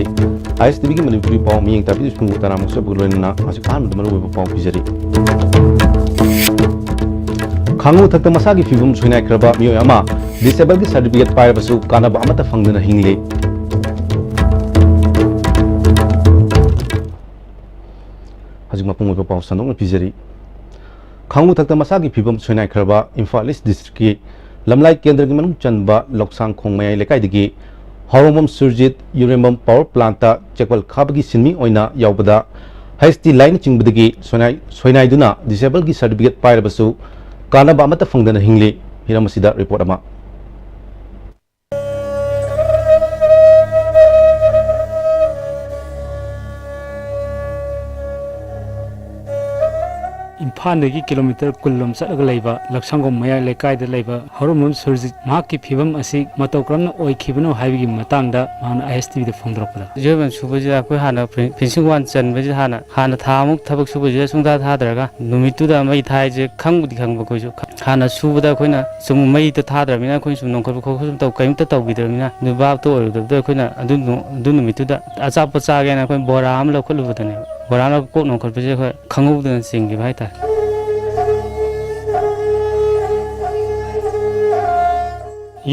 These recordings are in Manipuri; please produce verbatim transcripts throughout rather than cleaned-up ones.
ꯑꯥꯏ ꯑꯦꯁ ꯇꯤ ꯚꯤꯒꯤ ꯃꯅꯤꯄꯨꯔꯤ ꯄꯥꯎ ꯃꯤꯠꯌꯦꯡ ꯇꯥꯕꯤꯔꯤꯕꯁꯤꯡꯕꯨ ꯇꯔꯥꯃꯨꯛ ꯁꯣꯏꯕꯒ ꯂꯣꯏꯅꯅ ꯍꯧꯖꯤꯛ ꯑꯍꯥꯟꯕꯗ ꯃꯔꯨꯑꯣꯏꯕ ꯄꯥꯎ ꯄꯤꯖꯔꯤ꯫ ꯈꯥꯡꯉꯨ ꯊꯛꯇ ꯃꯁꯥꯒꯤ ꯐꯤꯕꯝ ꯁꯣꯏꯅꯥꯏꯈ꯭ꯔꯕ ꯃꯤꯑꯣꯏ ꯑꯃ ꯗꯤꯁꯦꯕꯜꯒꯤ ꯁꯥꯔꯇꯤꯐꯤꯀꯦꯠ ꯄꯥꯏꯔꯕꯁꯨ ꯀꯥꯟꯅꯕ ꯑꯃꯠꯇ ꯐꯪꯗꯅ ꯍꯤꯡꯂꯤ꯫ ꯍꯧꯖꯤꯛ ꯃꯄꯨꯡ ꯑꯣꯏꯕ ꯄꯥꯎ ꯁꯟꯗꯣꯛꯅ ꯄꯤꯖꯔꯤ꯫ ꯈꯥꯡꯉꯨ ꯊꯛꯇ ꯃꯁꯥꯒꯤ ꯐꯤꯕꯝ ꯁꯣꯏꯅꯥꯏꯈ꯭ꯔꯕ ꯏꯝꯐꯥꯜ ꯏꯁ ꯗꯤꯁꯇ꯭ꯔꯤꯛꯀꯤ ꯂꯝꯂꯥꯏ ꯀꯦꯟꯗ꯭ꯔꯒꯤ ꯃꯅꯨꯡ ꯆꯟꯕ ꯂꯧꯁꯥꯡꯈꯣꯡ ꯃꯌꯥꯏ ꯂꯩꯀꯥꯏꯗꯒꯤ ꯍꯥꯎꯔꯣꯝꯕꯝ ꯁꯨꯔꯖꯤꯠ ꯌꯨꯔꯦꯝꯕꯝ ꯄꯥꯋꯔ ꯄ꯭ꯂꯥꯟꯠꯇ ꯆꯦꯛꯄꯜ ꯈꯥꯕꯒꯤ ꯁꯤꯟꯃꯤ ꯑꯣꯏꯅ ꯌꯥꯎꯕꯗ ꯍꯩꯁ ꯇꯤ ꯂꯥꯏꯟꯅꯆꯤꯡꯕꯗꯒꯤ ꯁꯣꯏꯅꯥꯏ-, ꯁꯣꯏꯅꯥꯏꯗꯨꯅ ꯗꯤꯁꯦꯕꯜꯒꯤ ꯁꯥꯔꯇꯤꯐꯤꯀꯦꯠ ꯄꯥꯏꯔꯕꯁꯨ ꯀꯥꯟꯅꯕ ꯑꯃꯠꯇ ꯐꯪꯗꯅ ꯍꯤꯡꯂꯤ꯫ ꯍꯤꯔꯝ ꯑꯁꯤꯗ ꯔꯤꯄꯣꯔꯠ ꯑꯃ꯫ ꯏꯝꯐꯥꯜꯗꯒꯤ ꯀꯤꯂꯣꯃꯤꯇꯔ ꯀꯨꯟ ꯂꯣꯝ ꯆꯠꯂꯒ ꯂꯩꯕ ꯂꯛꯁꯪꯒꯣꯝ ꯃꯌꯥꯏ ꯂꯩꯀꯥꯏꯗ ꯂꯩꯕ ꯍꯧꯔꯝꯕꯝ ꯁꯨꯔꯖꯤꯠ ꯃꯍꯥꯛꯀꯤ ꯐꯤꯕꯝ ꯑꯁꯤ ꯃꯇꯧ ꯀꯔꯝꯅ ꯑꯣꯏꯈꯤꯕꯅꯣ ꯍꯥꯏꯕꯒꯤ ꯃꯇꯥꯡꯗ ꯃꯍꯥꯛꯅ ꯑꯥꯏ ꯑꯦꯁ ꯇꯤ ꯚꯤꯗ ꯐꯣꯡꯗꯣꯔꯛꯄꯗ꯫ ꯖꯣꯏꯕꯟ ꯁꯨꯕꯁꯤꯗ ꯑꯩꯈꯣꯏ ꯍꯥꯟꯅ ꯐꯤ-, ꯐꯤꯅꯤꯁꯤꯡ ꯋꯥꯟ ꯆꯟꯕꯁꯤꯗ ꯍꯥꯟꯅ, ꯍꯥꯟꯅ ꯊꯥ ꯑꯃꯨꯛ ꯊꯕꯛ ꯁꯨꯕꯁꯤꯗ ꯁꯨꯡꯊꯥ ꯊꯥꯗ꯭ꯔꯒ ꯅꯨꯃꯤꯠꯇꯨꯗ ꯃꯩ ꯊꯥꯏꯁꯦ ꯈꯪꯕꯨꯗꯤ ꯈꯪꯕ ꯑꯩꯈꯣꯏꯁꯨ꯫ ꯍꯥꯟꯅ ꯁꯨꯕꯗ ꯑꯩꯈꯣꯏꯅ ꯆꯨꯝ ꯃꯩꯗꯣ ꯊꯥꯗ꯭ꯔꯕꯅꯤꯅ ꯑꯩꯈꯣꯏꯅ ꯁꯨꯝ ꯅꯣꯡꯈꯠꯄ ꯈꯣꯠꯄ ꯁꯨꯝ ꯇꯧ, ꯀꯔꯤꯝꯇ ꯇꯧꯈꯤꯗ꯭ꯔꯕꯅꯤꯅ ꯑꯗꯨ ꯚꯥꯞꯇꯣ ꯑꯣꯏꯔꯨꯗꯕꯗꯣ ꯑꯩꯈꯣꯏꯅ ꯑꯗꯨ ꯅꯨ-, ꯑꯗꯨ ꯅꯨꯃꯤꯠꯇꯨꯗ ꯑꯆꯥꯄꯣꯠ ꯆꯥꯒꯦꯅ ꯑꯩꯈꯣꯏ ꯕꯣꯔꯥ ꯑꯃ ꯂꯧꯈꯠꯂꯨꯕꯗꯅꯦꯕ꯫ ꯕꯣꯔꯥ ꯑꯃ ꯀꯣꯛ ꯅꯣꯡꯈꯠꯄꯁꯦ ꯑꯩꯈꯣꯏ ꯈꯪꯍꯧꯗꯅ ꯆꯦꯟꯈꯤꯕ ꯍꯥꯏꯇꯥꯔꯦ꯫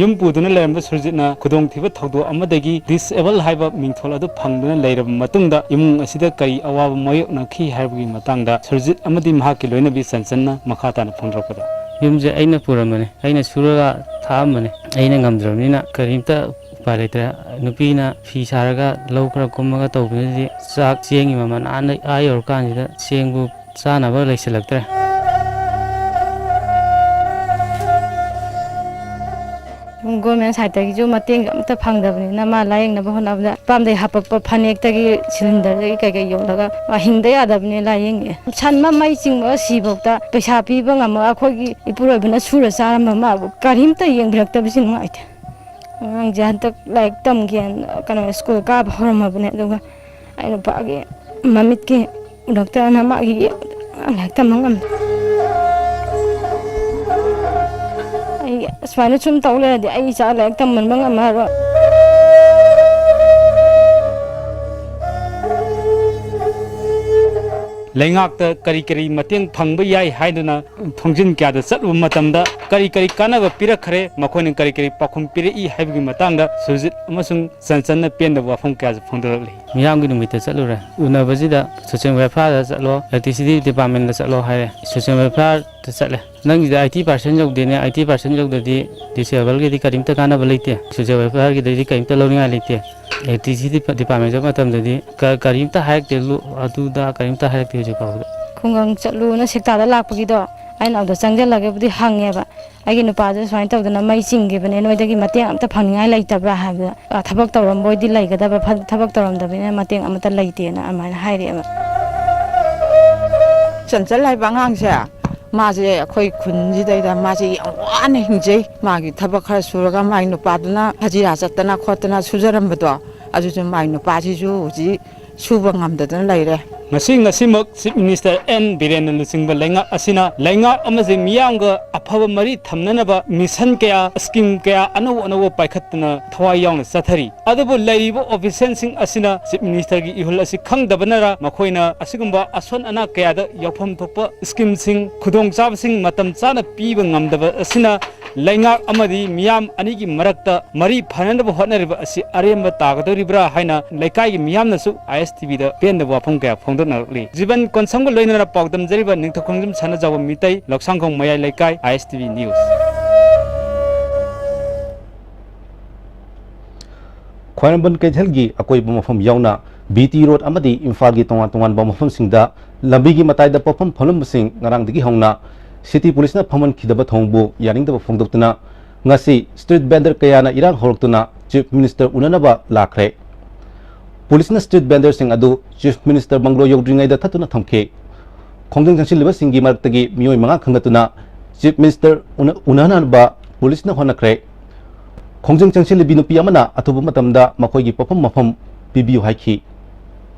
ꯌꯨꯝ ꯄꯨꯗꯨꯅ ꯂꯩꯔꯝꯕ ꯁꯨꯔꯖꯤꯠꯅ ꯈꯨꯗꯣꯡꯊꯤꯕ ꯊꯧꯗꯣꯛ ꯑꯃꯗꯒꯤ ꯗꯤꯁꯑꯦꯕꯜ ꯍꯥꯏꯕ ꯃꯤꯡꯊꯣꯜ ꯑꯗꯨ ꯐꯪꯗꯨꯅ ꯂꯩꯔꯕ ꯃꯇꯨꯡꯗ ꯏꯃꯨꯡ ꯑꯁꯤꯗ ꯀꯔꯤ ꯑꯋꯥꯕ ꯃꯥꯌꯣꯛꯅꯈꯤ ꯍꯥꯏꯕꯒꯤ ꯃꯇꯥꯡꯗ ꯁꯨꯔꯖꯤꯠ ꯑꯃꯗꯤ ꯃꯍꯥꯛꯀꯤ ꯂꯣꯏꯅꯕꯤ ꯆꯟꯆꯟꯅ ꯃꯈꯥ ꯇꯥꯅ ꯐꯣꯡꯗꯣꯔꯛꯄꯗ꯫ ꯌꯨꯝꯁꯦ ꯑꯩꯅ ꯄꯨꯔꯝꯕꯅꯦ, ꯑꯩꯅ ꯁꯨꯔꯒ ꯊꯥꯛꯑꯝꯕꯅꯦ, ꯑꯩꯅ ꯉꯝꯗ꯭ꯔꯕꯅꯤꯅ ꯀꯔꯤꯝꯇ ꯎꯄꯥꯏ ꯂꯩꯇ꯭ꯔꯦ꯫ ꯅꯨꯄꯤꯅ ꯐꯤ ꯁꯥꯔꯒ ꯂꯧ ꯈꯔ ꯀꯨꯝꯃꯒ ꯇꯧꯕꯗꯨꯗꯤ ꯆꯥꯛ ꯆꯦꯡꯒꯤ ꯃꯃꯜ ꯑꯥ ꯂꯩ-, ꯑꯥ ꯌꯧꯔꯀꯥꯟꯁꯤꯗ ꯆꯦꯡꯕꯨ ꯆꯥꯅꯕ ꯂꯩꯁꯤꯜꯂꯛꯇ꯭ꯔꯦ꯫ ꯒꯣꯔꯃꯦꯟ ꯁꯥꯏꯠꯇꯒꯤꯁꯨ ꯃꯇꯦꯡ ꯑꯝꯇ ꯐꯪꯗꯕꯅꯤꯅ ꯃꯥ ꯂꯥꯌꯦꯡꯅꯕ ꯍꯣꯠꯅꯕꯗ ꯏꯄꯥꯝꯗꯒꯤ ꯍꯥꯄꯛꯄ ꯐꯅꯦꯛꯇꯒꯤ ꯁꯤꯂꯤꯟꯗꯔꯗꯒꯤ ꯀꯩꯀꯩ ꯌꯣꯜꯂꯒ ꯍꯤꯡꯗ ꯌꯥꯗꯕꯅꯤ ꯂꯥꯌꯦꯡꯉꯦ꯫ ꯁꯟ ꯃꯃꯩ ꯆꯤꯡꯕ ꯁꯤꯐꯥꯎꯗ ꯄꯩꯁꯥ ꯄꯤꯕ ꯉꯝꯃꯒ ꯑꯩꯈꯣꯏꯒꯤ ꯏꯄꯨꯔꯣꯏꯕꯅ ꯁꯨꯔ ꯆꯥꯔꯝꯕ ꯃꯥꯕꯨ ꯀꯔꯤꯝꯇ ꯌꯦꯡꯕꯤꯔꯛꯇꯕꯁꯤ ꯅꯨꯡꯉꯥꯏꯇꯦ꯫ ꯑꯉꯥꯡꯁꯦ ꯍꯟꯗꯛ ꯂꯥꯏꯔꯤꯛ ꯇꯝꯒꯦꯅ ꯀꯩꯅꯣ ꯁ꯭ꯀꯨꯜ ꯀꯥꯕ ꯍꯧꯔꯝꯃꯕꯅꯦ, ꯑꯗꯨꯒ ꯑꯩ ꯅꯨꯄꯥꯒꯤ ꯃꯃꯤꯠꯀꯤ ꯎꯔꯛꯇꯅ ꯃꯥꯒꯤ ꯂꯥꯏꯔꯤꯛ ꯇꯝꯕ ꯉꯝꯗꯦ꯫ ꯑꯩ ꯁꯨꯃꯥꯏꯅ ꯁꯨꯝ ꯇꯧ ꯂꯩꯔꯗꯤ ꯑꯩ ꯏꯆꯥ ꯂꯥꯏꯔꯤꯛ ꯇꯝꯍꯟꯕ ꯉꯝꯃꯔꯣꯏ꯫ ꯂꯩꯉꯥꯛꯇ ꯀꯔꯤ ꯀꯔꯤ ꯃꯇꯦꯡ ꯐꯪꯕ ꯌꯥꯏ ꯍꯥꯏꯗꯨꯅ ꯊꯣꯡꯖꯤꯟ ꯀꯌꯥꯗ ꯆꯠꯂꯨꯕ ꯃꯇꯝꯗ ꯀꯔꯤ ꯀꯔꯤ ꯀꯥꯟꯅꯕ ꯄꯤꯔꯛꯈ꯭ꯔꯦ, ꯃꯈꯣꯏꯅ ꯀꯔꯤ ꯀꯔꯤ ꯄꯥꯎꯈꯨꯝ ꯄꯤꯔꯛꯏ ꯍꯥꯏꯕꯒꯤ ꯃꯇꯥꯡꯗ ꯁꯨꯔꯖꯤꯠ ꯑꯃꯁꯨꯡ ꯆꯟꯆꯟꯅ ꯄꯦꯟꯗꯕ ꯋꯥꯐꯝ ꯀꯌꯥꯁꯨ ꯐꯣꯡꯗꯣꯔꯛꯂꯤ꯫ ꯃꯤꯌꯥꯝꯒꯤ ꯅꯨꯃꯤꯠꯇ ꯆꯠꯂꯨꯔꯦ꯫ ꯎꯅꯕꯁꯤꯗ social welfareꯗ ꯆꯠꯂꯣ, electricity departmentꯗ ꯆꯠꯂꯣ ꯍꯥꯏꯔꯦ꯫ Social welfareꯗ ꯆꯠꯂꯦ꯫ "ꯅꯪꯒꯤꯗ eighty percent ꯌꯧꯗꯦꯅꯦ, eighty percent ꯌꯧꯗ꯭ꯔꯗꯤ disableꯒꯤꯗꯤ ꯀꯔꯤꯝꯇ ꯀꯥꯟꯅꯕ ꯂꯩꯇꯦ, social welfareꯒꯤꯗꯗꯤ ꯀꯔꯤꯝꯇ ꯂꯧꯅꯤꯡꯉꯥꯏ ꯂꯩꯇꯦ, electricity department ꯆꯠꯄ ꯃꯇꯝꯗꯗꯤ ꯀ-, ꯀꯔꯤꯝꯇ ꯍꯥꯏꯔꯛꯇꯦ, ꯂꯨ-, ꯑꯗꯨꯗ ꯀꯔꯤꯝꯇ ꯍꯥꯏꯔꯛꯇꯦ ꯍꯧꯖꯤꯛ ꯐꯥꯎꯕꯗ"꯫ "ꯈꯨꯡꯒꯪ ꯆꯠꯂꯨꯅ ꯁꯦꯛꯇꯥꯗ ꯂꯥꯛꯄꯒꯤꯗꯣ ꯑꯩꯅ ꯑꯗꯨꯗ ꯆꯪꯁꯤꯜꯂꯒꯕꯨꯗꯤ ꯍꯪꯉꯦꯕ, ꯑꯩꯒꯤ ꯅꯨꯄꯥꯗꯨ ꯁꯨꯃꯥꯏꯅ ꯇꯧꯗꯅ ꯃꯩ ꯆꯤꯡꯈꯤꯕꯅꯦ, ꯅꯣꯏꯗꯒꯤ ꯃꯇꯦꯡ ꯑꯝꯇ ꯐꯪꯅꯤꯡꯉꯥꯏ ꯂꯩꯇꯕ꯭ꯔꯥ?" ꯍꯥꯏꯕꯗ, "ꯑ, ꯊꯕꯛ ꯇꯧꯔꯝꯕ ꯑꯣꯏꯗꯤ ꯂꯩꯒꯗꯕ, ꯐ-, ꯊꯕꯛ ꯇꯧꯔꯝꯗꯕꯅꯤꯅ ꯃꯇꯦꯡ ꯑꯃꯠꯇ ꯂꯩꯇꯦꯅ" ꯑꯗꯨꯃꯥꯏꯅ ꯍꯥꯏꯔꯛꯑꯦꯕ꯫ ꯆꯟꯆꯟ ꯍꯥꯏꯕ ꯑꯉꯥꯡꯁꯦ, ꯃꯥꯁꯦ ꯑꯩꯈꯣꯏ ꯈꯨꯟꯁꯤꯗꯩꯗ ꯃꯥꯁꯦ ꯌꯥꯝ ꯋꯥꯅ ꯍꯤꯡꯖꯩ꯫ ꯃꯥꯒꯤ ꯊꯕꯛ ꯈꯔ ꯁꯨꯔꯒ ꯃꯥꯒꯤ ꯅꯨꯄꯥꯗꯨꯅ ꯍꯖꯤꯔꯥ ꯆꯠꯇꯅ ꯈꯣꯠꯇꯅ ꯁꯨꯖꯔꯝꯕꯗꯣ, ꯑꯗꯨꯁꯨ ꯃꯥꯒꯤ ꯅꯨꯄꯥꯁꯤꯁꯨ ꯍꯧꯖꯤꯛ ꯁꯨꯕ ꯉꯝꯗꯗꯅ ꯂꯩꯔꯦ꯫ ꯉꯁꯤ, ꯉꯁꯤꯃꯛ Chief Minister ꯑꯦꯟ ꯕꯤꯔꯦꯟꯅ ꯂꯨꯆꯤꯡꯕ ꯂꯩꯉꯥꯛ ꯑꯁꯤꯅ ꯂꯩꯉꯥꯛ ꯑꯃꯁꯨꯡ ꯃꯤꯌꯥꯝꯒ ꯑꯐꯕ ꯃꯔꯤ ꯊꯝꯅꯅꯕ mission ꯀꯌꯥ, scheme ꯀꯌꯥ ꯑꯅꯧ ꯑꯅꯧꯕ ꯄꯥꯏꯈꯠꯇꯨꯅ ꯊꯋꯥꯏ ꯌꯥꯎꯅ ꯆꯠꯊꯔꯤ꯫ ꯑꯗꯨꯕꯨ ꯂꯩꯔꯤꯕ officialꯁꯤꯡ ꯑꯁꯤꯅ Chief Ministerꯒꯤ ꯏꯍꯨꯜ ꯑꯁꯤ ꯈꯪꯗꯕꯅꯔ, ꯃꯈꯣꯏꯅ ꯑꯁꯤꯒꯨꯝꯕ ꯑꯁꯣꯟ ꯑꯅꯥ ꯀꯌꯥꯗ ꯌꯥꯎꯐꯝ ꯊꯣꯛꯄ schemeꯁꯤꯡ, ꯈꯨꯗꯣꯡꯆꯥꯕꯁꯤꯡ ꯃꯇꯝ ꯆꯥꯅ ꯄꯤꯕ ꯉꯝꯗꯕ ꯑꯁꯤꯅ ꯂꯩꯉꯥꯛ ꯑꯃꯗꯤ ꯃꯤꯌꯥꯝ ꯑꯅꯤꯒꯤ ꯃꯔꯛꯇ ꯃꯔꯤ ꯐꯅꯅꯕ ꯍꯣꯠꯅꯔꯤꯕ ꯑꯁꯤ ꯑꯔꯦꯝꯕ ꯇꯥꯒꯗꯧꯔꯤꯕ꯭ꯔꯥ ꯍꯥꯏꯅ ꯂꯩꯀꯥꯏꯒꯤ ꯃꯤꯌꯥꯝꯅꯁꯨ ISTVꯗ ꯄꯦꯟꯗꯕ ꯋꯥꯐꯝ ꯀꯌꯥ ꯐꯣꯡꯗꯣꯛꯅꯔꯛꯂꯤ꯫ ꯖꯤꯕꯟ ꯀꯣꯟꯁꯝꯒ ꯂꯣꯏꯅꯅ ꯄꯥꯎꯗꯝꯖꯔꯤꯕ ꯅꯤꯡꯊꯧ ꯈꯣꯡꯖꯝ ꯁꯅꯥꯖꯥꯎꯕꯝ ꯃꯤꯇꯩ, ꯂꯧꯁꯥꯡꯈꯣꯡ ꯃꯌꯥꯏ ꯂꯩꯀꯥꯏ, ISTV News꯫ ꯈ꯭ꯋꯥꯏꯔꯝꯕꯟ ꯀꯩꯊꯦꯜꯒꯤ ꯑꯀꯣꯏꯕ ꯃꯐꯝ ꯌꯥꯎꯅ BT Road ꯑꯃꯗꯤ ꯏꯝꯐꯥꯜꯒꯤ ꯇꯣꯉꯥꯟ ꯇꯣꯉꯥꯟꯕ ꯃꯐꯝꯁꯤꯡꯗ ꯂꯝꯕꯤꯒꯤ ꯃꯇꯥꯏꯗ ꯄꯣꯠꯐꯝ ꯐꯝꯂꯝꯕꯁꯤꯡ ꯉꯔꯥꯡꯗꯒꯤ ꯍꯧꯅ City Policeꯅ ꯐꯝꯍꯟꯈꯤꯗꯕ ꯊꯧꯑꯣꯡꯕꯨ ꯌꯥꯅꯤꯡꯗꯕ ꯐꯣꯡꯗꯣꯛꯇꯨꯅ ꯉꯁꯤ street vendor ꯀꯌꯥꯅ ꯏꯔꯥꯡ ꯍꯧꯔꯛꯇꯨꯅ Chief Minister ꯎꯅꯅꯕ ꯂꯥꯛꯈ꯭ꯔꯦ꯫ Policeꯅ street vendorꯁꯤꯡ ꯑꯗꯨ Chief Minister bungalow ꯌꯧꯗ꯭ꯔꯤꯉꯩꯗ ꯊꯠꯇꯨꯅ ꯊꯝꯈꯤ꯫ ꯈꯣꯡꯖꯪ ꯆꯪꯁꯤꯜꯂꯤꯕꯁꯤꯡꯒꯤ ꯃꯔꯛꯇꯒꯤ ꯃꯤꯑꯣꯏ ꯃꯉꯥ ꯈꯟꯒꯠꯇꯨꯅ Chief Minister ꯎꯅ-, ꯎꯅꯍꯟꯅꯕ Policeꯅ ꯍꯣꯠꯅꯈ꯭ꯔꯦ꯫ ꯈꯣꯡꯖꯪ ꯆꯪꯁꯤꯜꯂꯤꯕꯤ ꯅꯨꯄꯤ ꯑꯃꯅ ꯑꯊꯨꯕ ꯃꯇꯝꯗ ꯃꯈꯣꯏꯒꯤ ꯄꯣꯠꯐꯝ ꯃꯐꯝ ꯄꯤꯕꯤꯌꯨ ꯍꯥꯏꯈꯤ꯫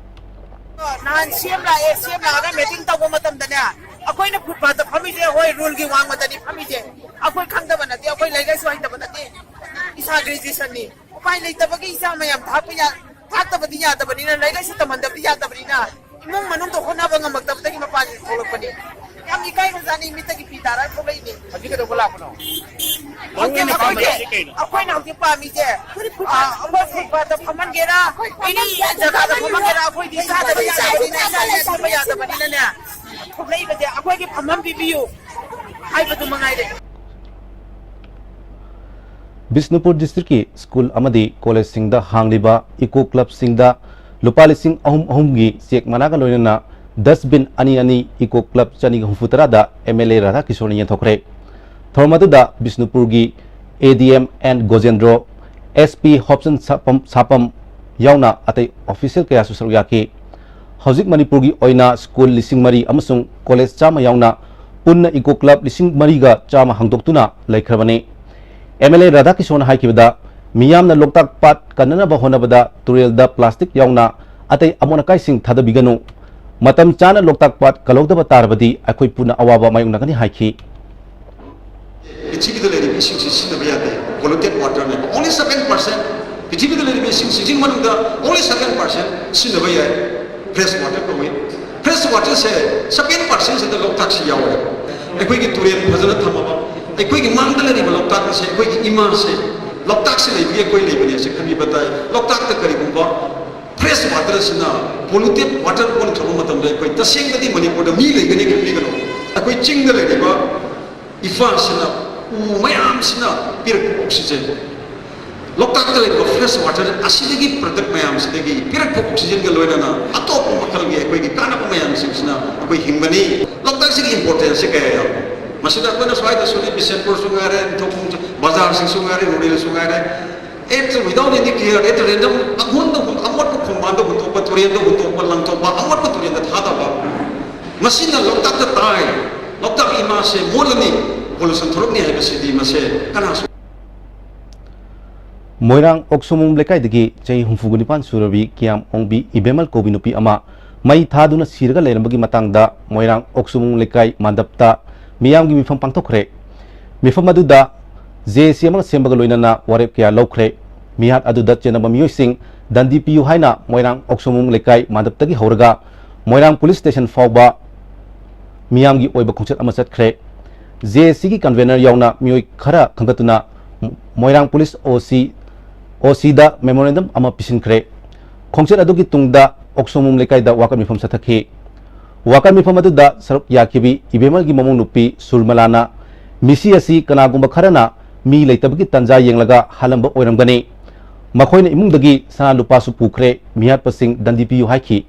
ꯅꯍꯥꯟ CM ꯂꯥꯛꯑꯦ, CM ꯂꯥꯛꯑꯒ meeting ꯇꯧꯕ ꯃꯇꯝꯗꯅꯦ, ꯑꯩꯈꯣꯏꯅ footpathꯇ ꯐꯝꯃꯤꯁꯦ, ꯍꯣꯏ, ruleꯒꯤ ꯋꯥꯡꯃꯗꯅꯤ ꯐꯝꯃꯤꯁꯦ, ꯑꯩꯈꯣꯏ ꯈꯪꯗꯕ ꯅꯠꯇꯦ, ꯑꯩꯈꯣꯏ ꯂꯥꯏꯔꯤꯛ ꯂꯥꯏꯁꯨ ꯍꯩꯇꯕ ꯅꯠꯇꯦ, ꯏꯁꯥ graduationꯅꯤ꯫ ꯎꯄꯥꯏ ꯂꯩꯇꯕꯒꯤ ꯏꯆꯥ ꯃꯌꯥꯝ ꯊꯥꯛꯄ ꯌꯥ-, ꯊꯥꯛꯇꯕꯗꯤ ꯌꯥꯗꯕꯅꯤꯅ, ꯂꯥꯏꯔꯤꯛ ꯂꯥꯏꯁꯨ ꯇꯝꯍꯟꯗꯕꯗꯤ ꯌꯥꯗꯕꯅꯤꯅ, ꯏꯃꯨꯡ ꯃꯅꯨꯡꯗ ꯍꯣꯠꯅꯕ ꯉꯝꯃꯛꯇꯕꯗꯒꯤ ꯃꯄꯥꯟꯁꯤ ꯊꯣꯛꯂꯛꯄꯅꯤ꯫ ꯌꯥꯝ ꯏꯀꯥꯏꯈ꯭ꯔꯖꯥꯠꯅꯤ, ꯃꯤꯠꯇꯒꯤ ꯄꯤ ꯇꯥꯔꯒ ꯊꯣꯛꯂꯛꯏꯅꯤ꯫ ꯍꯧꯖꯤꯛ ꯀꯩꯗꯧꯕ ꯂꯥꯛꯄꯅꯣ? ꯍꯧꯖꯤꯛ ꯃꯔꯨꯑꯣꯏꯅ ꯑꯩꯈꯣꯏꯒꯤ ꯄꯥꯝꯕꯁꯤ ꯀꯩꯅꯣ? ꯑꯩꯈꯣꯏꯅ ꯍꯧꯖꯤꯛ ꯄꯥꯝꯃꯤꯁꯦ, ꯑ, ꯑꯩꯈꯣꯏ ꯐꯨꯠꯄꯥꯠꯇ ꯐꯝꯍꯟꯒꯦꯔꯥ, ꯑꯦꯅꯤ ꯖꯒꯥꯗ ꯐꯝꯍꯟꯒꯦꯔꯥ, ꯑꯩꯈꯣꯏꯗꯤ ꯆꯥꯗꯕ ꯌꯥꯗꯕꯅꯤꯅ, ꯆꯥꯗꯕ ꯌꯥꯗꯕꯅꯤꯅꯅꯦ, ꯊꯣꯛꯂꯛꯏꯕꯁꯦ ꯑꯩꯈꯣꯏꯒꯤ ꯐꯝꯐꯝ ꯄꯤꯕꯤꯌꯨ ꯍꯥꯏꯕꯗꯨ ꯃꯉꯥꯏꯔꯦ꯫ ꯕꯤꯁꯅꯨꯄꯨꯔ ꯗꯤꯁꯇ꯭ꯔꯤꯛꯀꯤ ꯁ꯭ꯀꯨꯜ ꯑꯃꯗꯤ ꯀꯣꯂꯦꯖꯁꯤꯡꯗ ꯍꯥꯡꯂꯤꯕ ꯏꯀꯣ ꯀ꯭ꯂꯕꯁꯤꯡꯗ ꯂꯨꯄꯥ ꯂꯤꯁꯤꯡ ꯑꯍꯨꯝ ꯑꯍꯨꯝꯒꯤ ꯆꯦꯛ ꯃꯅꯥꯒ ꯂꯣꯏꯅꯅ ꯗꯁꯕꯤꯟ ꯑꯅꯤ ꯑꯅꯤ ꯏꯀꯣ ꯀ꯭ꯂꯕ ꯆꯅꯤꯒ ꯍꯨꯝꯐꯨ ꯇꯔꯥꯗ ꯑꯦꯝ ꯑꯦꯜ ꯑꯦ ꯔꯥꯙꯥꯀꯤꯁꯣꯔꯅ ꯌꯦꯟꯊꯣꯛꯈ꯭ꯔꯦ꯫ ꯊꯧꯔꯝ ꯑꯗꯨꯗ ꯕꯤꯁꯅꯨꯄꯨꯔꯒꯤ ꯑꯦ D M and ꯒꯣꯖꯦꯟꯗ꯭ꯔꯣ, S P ꯍꯣꯞꯁꯟ ꯁꯥꯄꯝ, ꯁꯥꯄꯝ ꯌꯥꯎꯅ ꯑꯇꯩ ꯑꯣꯐꯤꯁꯤꯌꯦꯜ ꯀꯌꯥꯁꯨ ꯁꯔꯨꯛ ꯌꯥꯈꯤ꯫ ꯍꯧꯖꯤꯛ ꯃꯅꯤꯄꯨꯔꯒꯤ ꯑꯣꯏꯅ ꯁ꯭ꯀꯨꯜ ꯂꯤꯁꯤꯡ ꯃꯔꯤ ꯑꯃꯁꯨꯡ ꯀꯣꯂꯦꯖ ꯆꯥꯝꯃ ꯌꯥꯎꯅ ꯄꯨꯟꯅ ꯏꯀꯣ ꯀ꯭ꯂꯕ ꯂꯤꯁꯤꯡ ꯃꯔꯤꯒ ꯆꯥꯝꯃ ꯍꯥꯡꯗꯣꯛꯇꯨꯅ ꯂꯩꯈ꯭ꯔꯕꯅꯤ꯫ ꯑꯦꯝ ꯑꯦꯜ ꯑꯦ ꯔꯥꯙꯥꯀꯤꯁꯣꯟꯅ ꯍꯥꯏꯈꯤꯕꯗ, ꯃꯤꯌꯥꯝꯅ ꯂꯣꯛꯇꯥꯛ ꯄꯥꯠ ꯀꯟꯅꯅꯕ ꯍꯣꯠꯅꯕꯗ ꯇꯨꯔꯦꯜꯗ ꯄ꯭ꯂꯥꯁꯇꯤꯛ ꯌꯥꯎꯅ ꯑꯇꯩ ꯑꯃꯣꯠ ꯑꯀꯥꯏꯁꯤꯡ ꯊꯥꯗꯕꯤꯒꯅꯨ꯫ ꯃꯇꯝ ꯆꯥꯅ ꯂꯣꯛꯇꯥꯛ ꯄꯥꯠ ꯀꯜꯍꯧꯗꯕ ꯇꯥꯔꯕꯗꯤ ꯑꯩꯈꯣꯏ ꯄꯨꯟꯅ ꯑꯋꯥꯕ ꯃꯥꯌꯣꯛꯅꯒꯅꯤ ꯍꯥꯏꯈꯤ꯫ ꯄ꯭ꯔꯤꯊꯤꯕꯤꯗ ꯂꯩꯔꯤꯕ ꯏꯁꯤꯡꯁꯤ ꯁꯤꯖꯤꯟꯅꯕ ꯌꯥꯗꯦ, ꯄꯣꯂꯨꯇꯦꯠ ꯋꯥꯇꯔꯅꯦ꯫ ꯑꯣꯡꯂꯤ ꯁꯚꯦꯟ ꯄꯥꯔꯁꯦꯟ, ꯄ꯭ꯔꯤꯊꯤꯕꯤꯗ ꯂꯩꯔꯤꯕ ꯏꯁꯤꯡꯁꯤꯒꯤ ꯃꯅꯨꯡꯗ ꯑꯣꯡꯂꯤ ꯁꯚꯦꯟ ꯄꯥꯔꯁꯦꯟ ꯁꯤꯖꯤꯟꯅꯕ ꯌꯥꯏ, ꯐ꯭ꯔꯦꯁ ꯋꯥꯇꯔ ꯀꯧꯏ꯫ ꯐ꯭ꯔꯦꯁ ꯋꯥꯇꯔꯁꯦ ꯁꯚꯦꯟ ꯄꯥꯔꯁꯦꯟꯁꯤꯗ ꯂꯣꯛꯇꯥꯛꯁꯤ ꯌꯥꯎꯋꯦ꯫ ꯑꯩꯈꯣꯏꯒꯤ ꯇꯨꯔꯦꯜ ꯐꯖꯅ ꯊꯝꯃꯕ, ꯑꯩꯈꯣꯏꯒꯤ ꯃꯥꯡꯗ ꯂꯩꯔꯤꯕ ꯂꯣꯛꯇꯥꯛ ꯑꯁꯦ ꯑꯩꯈꯣꯏꯒꯤ ꯏꯃꯥꯁꯦ, ꯂꯣꯛꯇꯥꯛꯁꯤ ꯂꯩꯕꯒꯤ ꯑꯩꯈꯣꯏ ꯂꯩꯕꯅꯦ ꯍꯥꯏꯁꯦ ꯈꯟꯕꯤꯕ ꯇꯥꯏ꯫ ꯂꯣꯛꯇꯥꯛꯇ ꯀꯔꯤꯒꯨꯝꯕ ꯐ꯭ꯔꯦꯁ ꯋꯥꯇꯔꯁꯤꯅ ꯄꯣꯂꯨꯇꯦꯠ ꯋꯥꯇꯔ ꯑꯣꯟꯈ꯭ꯔꯕ ꯃꯇꯝꯗ ꯑꯩꯈꯣꯏ ꯇꯁꯦꯡꯕꯗꯤ ꯃꯅꯤꯄꯨꯔꯗ ꯃꯤ ꯂꯩꯒꯅꯤ ꯈꯟꯕꯤꯒꯅꯨ꯫ ꯑꯩꯈꯣꯏ ꯆꯤꯡꯗ ꯂꯩꯔꯤꯕ ꯏꯐꯥꯁꯤꯅ, ꯎ ꯃꯌꯥꯝꯁꯤꯅ ꯄꯤꯔꯛꯄ ꯑꯣꯛꯁꯤꯖꯦꯟ, ꯂꯣꯛꯇꯥꯛꯇ ꯂꯩꯔꯤꯕ ꯐ꯭ꯔꯦꯁ ꯋꯥꯇꯔ ꯑꯁꯤꯗꯒꯤ ꯄ꯭ꯔꯗꯛ ꯃꯌꯥꯝꯁꯤꯗꯒꯤ ꯄꯤꯔꯛꯄ ꯑꯣꯛꯁꯤꯖꯦꯟꯒ ꯂꯣꯏꯅꯅ ꯑꯇꯣꯞꯄ ꯃꯈꯜꯒꯤ ꯑꯩꯈꯣꯏꯒꯤ ꯀꯥꯟꯅꯕ ꯃꯌꯥꯝꯁꯤꯡꯁꯤꯅ ꯑꯩꯈꯣꯏ ꯍꯤꯡꯕꯅꯤ꯫ ꯂꯣꯛꯇꯥꯛꯁꯤꯒꯤ ꯏꯝꯄꯣꯔꯇꯦꯟꯁꯁꯦ ꯀꯌꯥ ꯌꯥꯝꯃꯤ꯫ ꯃꯁꯤꯗ ꯑꯩꯈꯣꯏꯅ ꯁ꯭ꯋꯥꯏꯗꯁꯨꯅꯤ, ꯕꯤꯁꯦꯟꯄꯨꯔꯁꯨ ꯉꯥꯏꯔꯦ, ꯅꯤꯡꯊꯧꯈꯣꯡ ꯕꯖꯥꯔꯁꯤꯁꯨ ꯉꯥꯏꯔꯦ, ꯔꯨꯔꯦꯜꯁꯨ ꯉꯥꯏꯔꯦ, ꯑꯦꯠ ꯋꯤꯗꯥꯎꯠ ꯑꯦꯅꯤ ꯀꯤꯌꯔ, ꯑꯦꯠ ꯔꯦꯟꯗꯝ, ꯑꯃꯣꯠꯄ ꯈꯣꯡꯕꯥꯟꯗ ꯍꯨꯟꯗꯣꯛꯄ, ꯇꯨꯔꯦꯟꯗ ꯍꯨꯟꯗꯣꯛꯄ, ꯂꯪꯊꯣꯛꯄ, ꯑꯃꯣꯠꯄ ꯇꯨꯔꯦꯟꯗ ꯊꯥꯗꯕ, ꯃꯁꯤꯅ ꯂꯣꯛꯇꯥꯛꯇ ꯇꯥꯏ, ꯂꯣꯛꯇꯥꯛ ꯏꯃꯥꯁꯦ ꯃꯣꯠꯂꯅꯤ, ꯄꯣꯂꯨꯁꯟ ꯊꯣꯔꯛꯅꯤ ꯍꯥꯏꯕꯁꯤꯗꯤ ꯃꯁꯦ ꯀꯅꯥꯁꯨ ꯃꯣꯏꯔꯥꯡ ꯑꯣꯛꯁꯨꯃꯨꯡ ꯂꯩꯀꯥꯏꯗꯒꯤ ꯆꯍꯤ ꯍꯨꯝꯐꯨꯒ ꯅꯤꯄꯥꯟ ꯁꯨꯔꯕꯤ ꯀꯤꯌꯥꯝ ꯑꯣꯡꯕꯤ ꯏꯕꯦꯝꯃꯜ ꯀꯧꯕꯤ ꯅꯨꯄꯤ ꯑꯃ ꯃꯩ ꯊꯥꯗꯨꯅ ꯁꯤꯔꯒ ꯂꯩꯔꯝꯕꯒꯤ ꯃꯇꯥꯡꯗ ꯃꯣꯏꯔꯥꯡ ꯑꯣꯛꯁꯨꯃꯨꯡ ꯂꯩꯀꯥꯏ ꯃꯥꯟꯗꯞꯇ ꯃꯤꯌꯥꯝꯒꯤ ꯃꯤꯐꯝ ꯄꯥꯡꯊꯣꯛꯈ꯭ꯔꯦ꯫ ꯃꯤꯐꯝ ꯑꯗꯨꯗ ꯖꯦ ꯑꯦ ꯁꯤ ꯑꯃꯒ ꯁꯦꯝꯕꯒ ꯂꯣꯏꯅꯅ ꯋꯥꯔꯦꯞ ꯀꯌꯥ ꯂꯧꯈ꯭ꯔꯦ꯫ ꯃꯤꯍꯥꯠ ꯑꯗꯨꯗ ꯆꯦꯟꯅꯕ ꯃꯤꯑꯣꯏꯁꯤꯡ ꯗꯟꯗꯤ ꯄꯤꯌꯨ ꯍꯥꯏꯅ ꯃꯣꯏꯔꯥꯡ ꯑꯣꯛꯁꯨꯃꯨꯡ ꯂꯩꯀꯥꯏ ꯃꯥꯟꯗꯞꯇꯒꯤ ꯍꯧꯔꯒ ꯃꯣꯏꯔꯥꯡ ꯄꯨꯂꯤꯁ ꯁ꯭ꯇꯦꯁꯟ ꯐꯥꯎꯕ ꯃꯤꯌꯥꯝꯒꯤ ꯑꯣꯏꯕ ꯈꯣꯡꯆꯠ ꯑꯃ ꯆꯠꯈ꯭ꯔꯦ꯫ ꯖꯦ ꯑꯦ ꯁꯤꯒꯤ ꯀꯟꯚꯦꯅꯔ ꯌꯥꯎꯅ ꯃꯤꯑꯣꯏ ꯈꯔ ꯈꯟꯒꯠꯇꯨꯅ ꯃꯣꯏꯔꯥꯡ ꯄꯨꯂꯤꯁ ꯑꯣ ꯁꯤ, ꯑꯣ ꯁꯤꯗ ꯃꯦꯃꯣꯔꯦꯟꯗꯝ ꯑꯃ ꯄꯤꯁꯤꯟꯈ꯭ꯔꯦ꯫ ꯈꯣꯡꯆꯠ ꯑꯗꯨꯒꯤ ꯇꯨꯡꯗ ꯑꯣꯛꯁꯣꯝꯕꯨꯝ ꯂꯩꯀꯥꯏꯗ ꯋꯥꯀꯠ ꯃꯤꯐꯝ ꯆꯠꯊꯈꯤ꯫ ꯋꯥꯀꯠ ꯃꯤꯐꯝ ꯑꯗꯨꯗ ꯁꯔꯨꯛ ꯌꯥꯈꯤꯕꯤ ꯏꯕꯦꯝꯃꯜꯒꯤ ꯃꯃꯧ ꯅꯨꯄꯤ ꯁꯨꯔꯃꯂꯥꯅ ꯃꯤꯁꯤ ꯑꯁꯤ ꯀꯅꯥꯒꯨꯝꯕ ꯈꯔꯅ ꯃꯤ ꯂꯩꯇꯕꯒꯤ ꯇꯥꯟꯖꯥ ꯌꯦꯡꯂꯒ ꯍꯥꯜꯂꯝꯕ ꯑꯣꯏꯔꯝꯒꯅꯤ꯫ ꯃꯈꯣꯏꯅ ꯏꯃꯨꯡꯗꯒꯤ ꯁꯅꯥ ꯂꯨꯄꯥꯁꯨ ꯄꯨꯈ꯭ꯔꯦ, ꯃꯤꯍꯥꯠꯄꯁꯤꯡ ꯗꯟꯗꯤ ꯄꯤꯌꯨ ꯍꯥꯏꯈꯤ꯫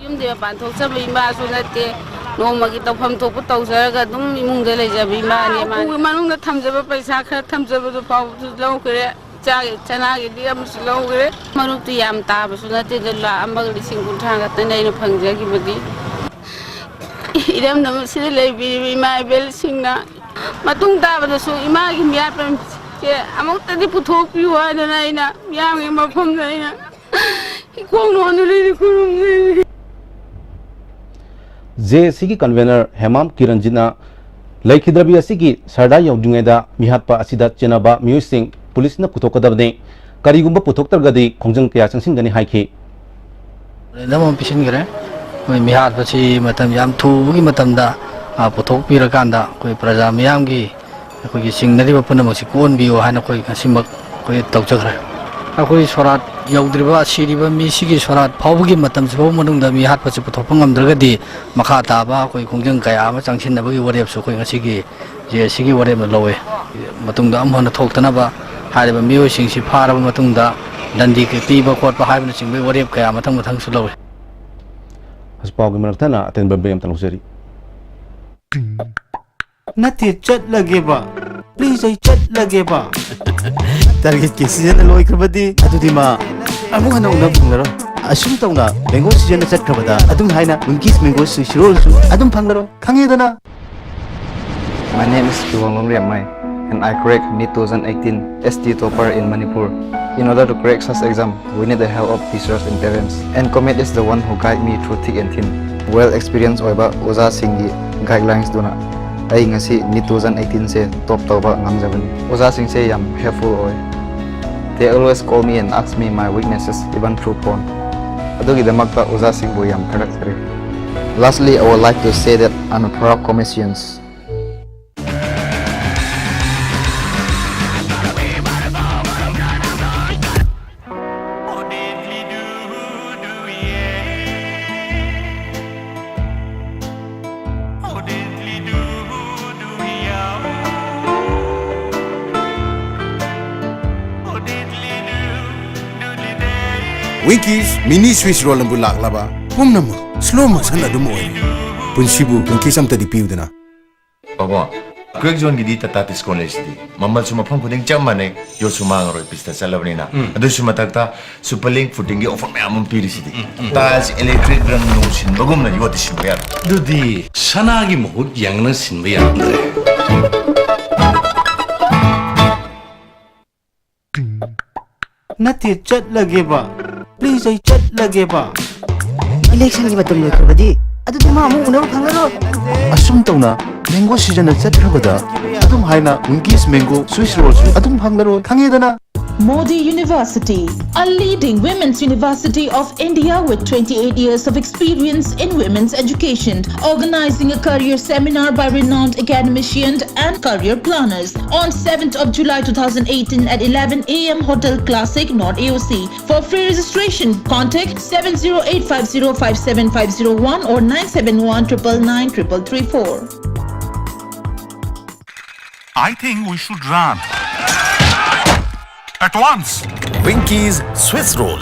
ꯌꯨꯝꯗꯤ ꯃꯄꯥꯟ ꯊꯣꯛꯆꯕ ꯏꯃꯥꯁꯨ ꯅꯠꯇꯦ, ꯅꯣꯡꯃꯒꯤ ꯇꯧꯐꯝ ꯊꯣꯛꯄ ꯇꯧꯖꯔꯒ ꯑꯗꯨꯝ ꯏꯃꯨꯡꯗ ꯂꯩꯖꯕ ꯏꯃꯥꯅꯦ ꯃꯥꯅꯦ꯫ ꯎꯄꯨꯒꯤ ꯃꯅꯨꯡꯗ ꯊꯝꯖꯕ ꯄꯩꯁꯥ ꯈꯔ ꯊꯝꯖꯕꯗꯨ ꯐꯥꯎꯕꯁꯨ ꯂꯧꯈ꯭ꯔꯦ, ꯏꯆꯥꯒꯤ ꯆꯅꯥꯒꯤꯗꯤ ꯑꯃꯁꯨ ꯂꯧꯈ꯭ꯔꯦ꯫ ꯃꯔꯨꯞꯇꯤ ꯌꯥꯝ ꯇꯥꯕꯁꯨ ꯅꯠꯇꯦꯗ, ꯂꯥꯈ ꯑꯃꯒ ꯂꯤꯁꯤꯡ ꯀꯨꯟꯊ꯭ꯔꯥ ꯈꯛꯇꯅꯦ ꯑꯩꯅ ꯐꯪꯖꯈꯤꯕꯗꯤ꯫ ꯏꯔꯝꯗꯝ ꯑꯁꯤꯗ ꯂꯩꯕꯤꯔꯤꯕ ꯏꯃꯥ ꯏꯕꯦꯜꯁꯤꯡꯅ ꯃꯇꯨꯡ ꯇꯥꯕꯗꯁꯨ ꯏꯃꯥꯒꯤ ꯃꯤꯌꯥꯠꯄꯁꯦ ꯑꯃꯨꯛꯇꯗꯤ ꯄꯨꯊꯣꯛꯄꯤꯌꯨ ꯍꯥꯏꯗꯅ ꯑꯩꯅ ꯃꯤꯌꯥꯝꯒꯤ ꯃꯐꯝꯗ ꯑꯩꯅ ꯏꯀꯣꯡ ꯅꯣꯟꯗꯨꯅ ꯑꯩꯅ ꯈꯨꯔꯨꯝꯖꯔꯤ꯫ ꯖꯦ ꯑꯦ ꯁꯤꯒꯤ ꯀꯟꯚꯦꯅꯔ ꯍꯦꯃꯥꯝ ꯀꯤꯔꯟꯖꯤꯠꯅ ꯂꯩꯈꯤꯗ꯭ꯔꯕꯤ ꯑꯁꯤꯒꯤ ꯁꯔꯗꯥ ꯌꯧꯗ꯭ꯔꯤꯉꯩꯗ ꯃꯤꯍꯥꯠꯄ ꯑꯁꯤꯗ ꯆꯦꯟꯅꯕ ꯃꯤꯑꯣꯏꯁꯤꯡ ꯄꯨꯂꯤꯁꯅ ꯄꯨꯊꯣꯛꯀꯗꯕꯅꯤ, ꯀꯔꯤꯒꯨꯝꯕ ꯄꯨꯊꯣꯛꯇ꯭ꯔꯒꯗꯤ ꯈꯣꯡꯖꯪ ꯀꯌꯥ ꯆꯪꯁꯤꯟꯒꯅꯤ ꯍꯥꯏꯈꯤ꯫ ꯃꯦꯃꯣꯔꯦꯟꯗꯝ ꯑꯃ ꯄꯤꯁꯤꯟꯈ꯭ꯔꯦ꯫ ꯑꯩꯈꯣꯏ ꯃꯤꯍꯥꯠꯄꯁꯤ ꯃꯇꯝ ꯌꯥꯝ ꯊꯨꯕꯒꯤ ꯃꯇꯝꯗ, ꯑ, ꯄꯨꯊꯣꯛꯄꯤꯔꯀꯥꯟꯗ ꯑꯩꯈꯣꯏ ꯄ꯭ꯔꯖꯥ ꯃꯤꯌꯥꯝꯒꯤ, ꯑꯩꯈꯣꯏꯒꯤ ꯆꯤꯡꯅꯔꯤꯕ ꯄꯨꯝꯅꯃꯛꯁꯤ ꯀꯣꯛꯍꯟꯕꯤꯌꯨ ꯍꯥꯏꯅ ꯑꯩꯈꯣꯏ ꯉꯁꯤꯃꯛ ꯑꯩꯈꯣꯏ ꯇꯧꯖꯈ꯭ꯔꯦ꯫ ꯑꯩꯈꯣꯏ ꯁꯣꯔꯥꯠ ꯌꯧꯗ꯭ꯔꯤꯕ, ꯁꯤꯔꯤꯕ ꯃꯤꯁꯤꯒꯤ ꯁꯣꯔꯥꯠ ꯐꯥꯎꯕꯒꯤ ꯃꯇꯝꯁꯤ ꯐꯥꯎꯕ ꯃꯅꯨꯡꯗ ꯃꯤꯍꯥꯠꯄꯁꯤ ꯄꯨꯊꯣꯛꯄ ꯉꯝꯗ꯭ꯔꯒꯗꯤ ꯃꯈꯥ ꯇꯥꯕ ꯑꯩꯈꯣꯏ ꯈꯣꯡꯖꯪ ꯀꯌꯥ ꯑꯃ ꯆꯪꯁꯤꯟꯅꯕꯒꯤ ꯋꯥꯔꯦꯞꯁꯨ ꯑꯩꯈꯣꯏ ꯉꯁꯤꯒꯤ ꯖꯦ ꯑꯦ ꯁꯤꯒꯤ ꯋꯥꯔꯦꯞꯅ ꯂꯧꯋꯦ꯫ ꯃꯇꯨꯡꯗ ꯑꯃꯨꯛ ꯍꯟꯅ ꯊꯣꯛꯇꯅꯕ ꯍꯥꯏꯔꯤꯕ ꯃꯤꯑꯣꯏꯁꯤꯡꯁꯤ ꯐꯥꯔꯕ ꯃꯇꯨꯡꯗ ꯗꯟꯗꯤ ꯄꯤꯕ ꯈꯣꯠꯄ ꯍꯥꯏꯕꯅꯆꯤꯡꯕꯒꯤ ꯋꯥꯔꯦꯞ ꯀꯌꯥ ꯃꯊꯪ ꯃꯊꯪꯁꯨ ꯂꯧꯋꯦ꯫ ꯍꯧꯖꯤꯛ ꯄꯥꯎꯒꯤ ꯃꯔꯛ ꯊꯠꯅ ꯑꯇꯦꯟꯕ break ꯑꯝꯇ ꯂꯧꯖꯔꯤ꯫ ꯅꯠꯇꯦ, ꯆꯠꯂꯒꯦꯕ꯫ Please, ꯑꯩ ꯆꯠꯂꯒꯦꯕ꯫ Target ꯀꯤ season ꯂꯣꯏꯈ꯭ꯔꯕꯗꯤ ꯑꯗꯨꯗꯤ ꯃꯥ ꯑꯃꯨꯛ ꯍꯟꯅ ꯎꯅꯕ ꯐꯪꯂꯔꯣꯏ꯫ ꯑꯁꯨꯝ ꯇꯧꯅ mango season ꯆꯠꯈ꯭ꯔꯕꯗ ꯑꯗꯨꯝ ꯍꯥꯏꯅ Winkies mango ꯁꯤꯔꯣꯜꯁꯨ ꯑꯗꯨꯝ ꯐꯪꯂꯔꯣꯏ꯫ ꯈꯪꯉꯦꯗꯅ? My name is Kiwonglong Riamai, and I cracked NEET two thousand eighteen S T topper in Manipur. In order to crack such exam, we need the help of teachers and parents. And Comet is the one who guide me through thick and thin. Well experienced ꯑꯣꯏꯕ ꯑꯣꯖꯥꯁꯤꯡꯒꯤ guidelines ꯗꯨꯅ ꯑꯩ ꯉꯁꯤ NEET two thousand eighteen ꯁꯦ top ꯇꯧꯕ ꯉꯝꯖꯕꯅꯤ꯫ ꯑꯣꯖꯥꯁꯤꯡꯁꯦ ꯌꯥꯝ helpful ꯑꯣꯏ꯫ They always call me and ask me my weaknesses, even through phone. ꯑꯗꯨꯒꯤꯗꯃꯛꯇ ꯑꯣꯖꯥꯁꯤꯡꯕꯨ ꯌꯥꯝ ꯊꯥꯒꯠꯆꯔꯤ꯫ Lastly, I would like to say that I'm a proud Commercians. Winkies mini Swiss roll ꯑꯗꯨꯕꯨ ꯂꯥꯛꯂꯕ ꯄꯨꯝꯅꯃꯛ slow motion ꯑꯗꯨꯝ ꯑꯣꯏꯔꯦ꯫ ꯄꯨꯟꯁꯤꯕꯨ Winkies ꯑꯝꯇꯗꯤ ꯄꯤꯌꯨꯗꯅ꯫ ꯄꯥꯕꯨꯡ, ꯀ꯭ꯋꯦꯛ ꯖꯣꯟꯒꯤꯗꯤ ꯇꯥꯇꯥ ꯗꯤꯁꯀꯥꯎꯟ ꯂꯩꯁꯤꯗꯤ꯫ ꯃꯃꯜꯁꯨ ꯃꯐꯝ ꯈꯨꯗꯤꯡ ꯆꯞ ꯃꯥꯟꯅꯩ, ꯌꯣꯠꯁꯨ ꯃꯥꯡꯉꯔꯣꯏ, ꯄꯤꯁꯇ ꯆꯠꯂꯕꯅꯤꯅ꯫ ꯎꯝ꯫ ꯑꯗꯨꯁꯨ ꯃꯊꯛꯇ ꯁꯨꯄꯔ ꯂꯤꯡ ꯐꯨꯇꯤꯡꯒꯤ ꯑꯣꯐꯔ ꯃꯌꯥꯝ ꯑꯃ ꯄꯤꯔꯤꯁꯤꯗꯤ꯫ ꯎꯝ, ꯎꯝ꯫ ꯇꯥꯏꯜꯁ ꯏꯂꯦꯛꯇ꯭ꯔꯤꯛ ꯔꯪ ꯅꯨꯡ ꯁꯤꯟꯕꯒꯨꯝꯅ ꯌꯣꯠꯇꯤ ꯁꯤꯟꯕ ꯌꯥꯔꯣꯏ꯫ ꯑꯗꯨꯗꯤ ꯁꯅꯥꯒꯤ ꯃꯍꯨꯠ ꯌꯦꯡꯅ ꯁꯤꯟꯕ ꯌꯥꯔꯝꯗ꯭ꯔꯦ꯫ ꯅꯠꯇꯦ, ꯆꯠꯂꯒꯦꯕ꯫ ꯄ꯭ꯂꯤꯖ, ꯑꯩ ꯆꯠꯂꯒꯦꯕ꯫ ꯏꯂꯦꯛꯁꯟꯒꯤ ꯃꯇꯝ ꯂꯣꯏꯈ꯭ꯔꯕꯗꯤ ꯑꯗꯨꯗꯤ ꯃꯥ ꯑꯃꯨꯛ ꯎꯅꯕ ꯐꯪꯉꯔꯣꯏ꯫ ꯑꯁꯨꯝ ꯇꯧꯅ ꯃꯦꯡꯒꯣ ꯁꯤꯖꯟꯅ ꯆꯠꯈ꯭ꯔꯕꯗ ꯑꯗꯨꯝ ꯍꯥꯏꯅ ꯋꯤꯡꯀꯤꯁ ꯃꯦꯡꯒꯣ ꯁ꯭ꯋꯤꯁ ꯔꯣꯜꯁꯨ ꯑꯗꯨꯝ ꯐꯪꯂꯔꯣꯏ, ꯈꯪꯉꯦꯗꯅ꯫ Modi University, a leading women's university of India with twenty-eight years of experience in women's education, organizing a career seminar by renowned academicians and career planners on seventh of July two thousand eighteen at eleven a m Hotel Classic, North A O C. For free registration, contact seven zero eight five zero five seven five zero one or nine seven one triple nine triple three four. I think we should run. At once. Winkies Swiss Roll.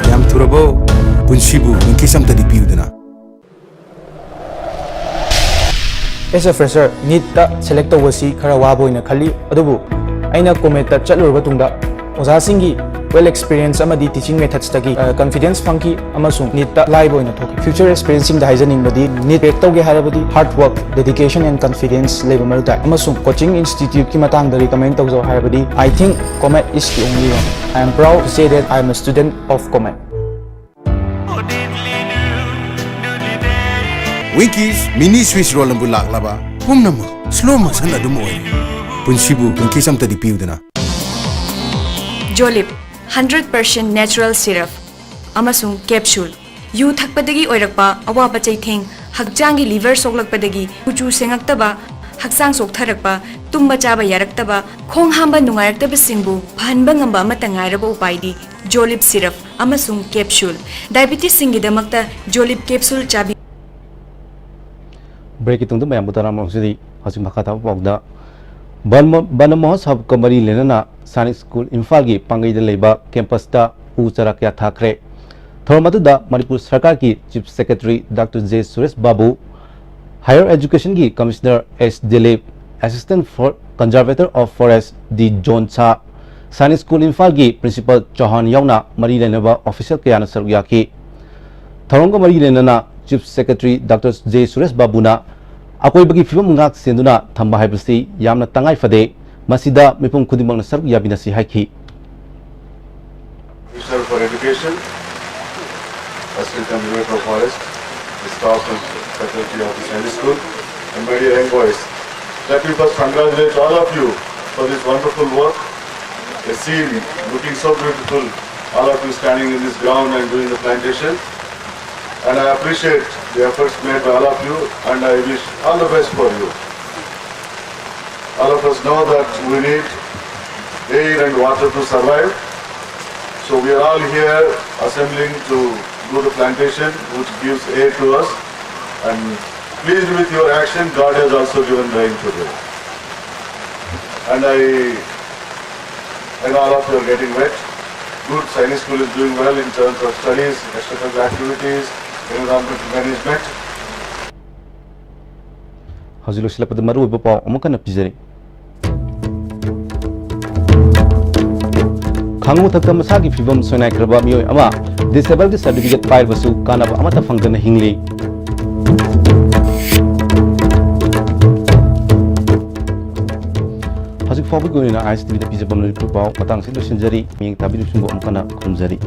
ꯌꯥꯝ ꯊꯨꯔꯕꯣ? ꯄꯨꯟꯁꯤꯕꯨ ꯋꯤꯡꯀꯤꯁ ꯑꯝꯇꯗꯤ ꯄꯤꯌꯨꯗꯅ꯫ As a fresher, ꯅꯤꯠꯇ ꯁꯦꯂꯦꯛ ꯇꯧꯕꯁꯤ ꯈꯔ ꯋꯥꯕ ꯑꯣꯏꯅ ꯈꯜꯂꯤ, ꯑꯗꯨꯕꯨ ꯑꯩꯅ ꯀꯣꯃꯦꯠꯇ ꯆꯠꯂꯨꯔꯕ ꯇꯨꯡꯗ ꯑꯣꯖꯥꯁꯤꯡꯒꯤ ꯋꯦꯜ ꯑꯦꯛꯁꯄꯤꯔꯤꯌꯦꯟꯁ ꯑꯃꯗꯤ ꯇꯤꯆꯤꯡ ꯃꯦꯊꯠꯁꯇꯒꯤ, ꯑ, ꯀꯟꯐꯤꯗꯦꯟꯁ ꯐꯪꯈꯤ ꯑꯃꯁꯨꯡ ꯅꯤꯠꯇ ꯂꯥꯏꯕ ꯑꯣꯏꯅ ꯊꯣꯛꯈꯤ꯫ ꯐ꯭ꯌꯨꯆꯔ ꯑꯦꯁꯄꯤꯔꯦꯟꯁꯤꯡꯗ ꯍꯥꯏꯖꯅꯤꯡꯕꯗꯤ, ꯅꯤꯠ ꯀ꯭ꯔꯦꯛ ꯇꯧꯒꯦ ꯍꯥꯏꯔꯕꯗꯤ ꯍꯥꯔꯗ ꯋꯥꯔꯛ, ꯗꯦꯗꯤꯀꯦꯁꯟ ꯑꯦꯟ ꯀꯟꯐꯤꯗꯦꯟꯁ ꯂꯩꯕ ꯃꯊꯧ ꯇꯥꯏ, ꯑꯃꯁꯨꯡ ꯀꯣꯆꯤꯡ ꯏꯟꯁꯇꯤꯇ꯭ꯌꯨꯠꯀꯤ ꯃꯇꯥꯡꯗ ꯔꯤꯀꯃꯦꯟ ꯇꯧꯖꯧ ꯍꯥꯏꯔꯕꯗꯤ, I think Comet is the only one. I am proud to say that I am a student of Comet. Winkies mini Swiss roll ꯑꯃꯕꯨ ꯂꯥꯛꯂꯕ ꯄꯨꯝꯅꯃꯛ slow motion ꯑꯗꯨꯝ ꯑꯣꯏꯔꯦ꯫ ꯄꯨꯟꯁꯤꯕꯨ Winkies ꯑꯝꯇꯗꯤ ꯄꯤꯌꯨꯗꯅ꯫ Jolib, hundred percent natural syrup. ꯑꯃꯁꯨꯡ ꯀꯦꯞꯁꯨꯜ꯫ ꯌꯨ ꯊꯛꯄꯗꯒꯤ ꯑꯣꯏꯔꯛꯄ ꯑꯋꯥꯕ ꯆꯩꯊꯦꯡ, ꯍꯛꯆꯥꯡꯒꯤ ꯂꯤꯚꯔ ꯁꯣꯛꯂꯛꯄꯗꯒꯤ ꯀꯨꯆꯨ ꯁꯦꯡꯉꯛꯇꯕ, ꯍꯛꯆꯥꯡ ꯆꯣꯛꯊꯔꯛꯄ, ꯇꯨꯝꯕ ꯆꯥꯕ ꯌꯥꯔꯛꯇꯕ, ꯈꯣꯡ ꯍꯥꯝꯕ ꯅꯨꯡꯉꯥꯏꯔꯛꯇꯕꯁꯤꯡꯕꯨ ꯐꯍꯟꯕ ꯉꯝꯕ ꯑꯃꯠꯇ ꯉꯥꯏꯔꯕ ꯎꯄꯥꯏꯗꯤ ꯖꯣꯂꯤꯞ ꯁꯤꯔꯞ ꯑꯃꯁꯨꯡ ꯀꯦꯞꯁꯨꯜ꯫ ꯗꯥꯏꯕꯤꯇꯤꯁꯁꯤꯡꯒꯤꯗꯃꯛꯇ ꯖꯣꯂꯤꯞ ꯀꯦꯞꯁꯨꯜ ꯆꯥꯕꯤꯌꯨ꯫ ꯕ꯭ꯔꯦꯛꯀꯤ ꯇꯨꯡꯗ ꯃꯌꯥꯝꯕꯨ ꯇꯔꯥꯝꯅ ꯑꯣꯛꯆꯔꯤ꯫ ꯍꯧꯖꯤꯛ ꯃꯈꯥ ꯇꯥꯕ ꯄꯥꯎꯗ, ꯕꯟ ꯃ-, ꯕꯟ ꯃꯍꯣꯠꯁꯕꯀ ꯃꯔꯤ ꯂꯩꯅꯅ ꯁꯥꯏꯅꯤꯛ ꯁ꯭ꯀꯨꯜ ꯏꯝꯐꯥꯜꯒꯤ ꯄꯥꯡꯒꯩꯗ ꯂꯩꯕ ꯀꯦꯝꯄꯁꯇ ꯎ ꯆꯥꯔꯥ ꯀꯌꯥ ꯊꯥꯈ꯭ꯔꯦ꯫ ꯊꯧꯔꯝ ꯑꯗꯨꯗ ꯃꯅꯤꯄꯨꯔ ꯁꯔꯀꯥꯔꯒꯤ chief secretary doctor J Suresh Babu, higher ꯑꯦꯖꯨꯀꯦꯁꯟꯒꯤ commissioner S Dilip, assistant for conservator of forest D John ꯁꯥ, ꯁꯥꯏꯅꯤꯛ ꯁ꯭ꯀꯨꯜ ꯏꯝꯐꯥꯜꯒꯤ ꯄ꯭ꯔꯤꯟꯁꯤꯄꯥꯜ ꯆꯧꯍꯥꯟ ꯌꯥꯎꯅ ꯃꯔꯤ ꯂꯩꯅꯕ ꯑꯣꯐꯤꯁꯤꯌꯦꯜ ꯀꯌꯥꯅ ꯁꯔꯨꯛ ꯌꯥꯈꯤ꯫ ꯊꯧꯔꯝꯒ ꯃꯔꯤ ꯂꯩꯅꯅ chief secretary doctor J Suresh ꯕꯥꯕꯨꯅ ꯑꯀꯣꯏꯕꯒꯤ ꯐꯤꯕꯝ ꯉꯥꯛ ꯁꯦꯟꯗꯨꯅ ꯊꯝꯕ ꯍꯥꯏꯕꯁꯤ ꯌꯥꯝꯅ ꯇꯉꯥꯏ ꯐꯗꯦ, ꯃꯁꯤꯗ ꯃꯤꯄꯨꯝ ꯈꯨꯗꯤꯡꯃꯛꯅ ꯁꯔꯨꯛ ꯌꯥꯃꯤꯟꯅꯁꯤ ꯍꯥꯏꯈꯤ꯫ Commissioner for Education, Assistant Conservator of Forest, the staff and faculty of the Sunday School, and my dear young boys, let me first congratulate all of you for this wonderful work. The scene looking so beautiful, all of you standing in this ground and doing the plantation. And I appreciate the efforts made by all of you, and I wish all the best for you. All of us know that we need air and water to survive. So we are all here assembling to do the plantation, which gives air to us. And pleased with your action, God has also given rain today. And I, and all of you are getting wet. Good, Sainik School is doing well in terms of studies, extracurricular activities, environmental management. ꯍꯧꯖꯤꯛ ꯂꯣꯏꯁꯤꯜꯂꯛꯄꯗ ꯃꯔꯨꯑꯣꯏꯕ ꯄꯥꯎ ꯑꯃꯨꯛ ꯍꯟꯅ ꯄꯤꯖꯔꯤ꯫ ꯈꯥꯡꯉꯨ ꯃꯊꯛꯇ ꯃꯁꯥꯒꯤ ꯐꯤꯕꯝ ꯁꯣꯏꯅꯥꯏꯈ꯭ꯔꯕ ꯃꯤꯑꯣꯏ ꯑꯃ ꯗꯤꯁꯦꯕꯜꯒꯤ ꯁꯔꯇꯤꯐꯤꯀꯦꯠ ꯄꯥꯏꯔꯕꯁꯨ ꯀꯥꯟꯅꯕ ꯑꯃꯠꯇ ꯐꯪꯗꯅ ꯍꯤꯡꯂꯤ꯫ ꯍꯧꯖꯤꯛ ꯐꯥꯎꯕꯒꯤ ꯑꯣꯏꯅ ꯑꯥꯏ ꯑꯦꯁ ꯇꯤ ꯚꯤꯗ ꯄꯤꯖꯕ ꯂꯣꯏꯔꯛꯄ ꯄꯥꯎ ꯃꯇꯥꯡꯁꯤ ꯂꯣꯏꯁꯤꯟꯖꯔꯤ꯫ ꯃꯤꯠꯌꯦꯡ ꯇꯥꯕꯤꯔꯤꯕꯁꯤꯡꯕꯨ ꯑꯃꯨꯛ ꯍꯟꯅ ꯈꯨꯔꯨꯝꯖꯔꯤ꯫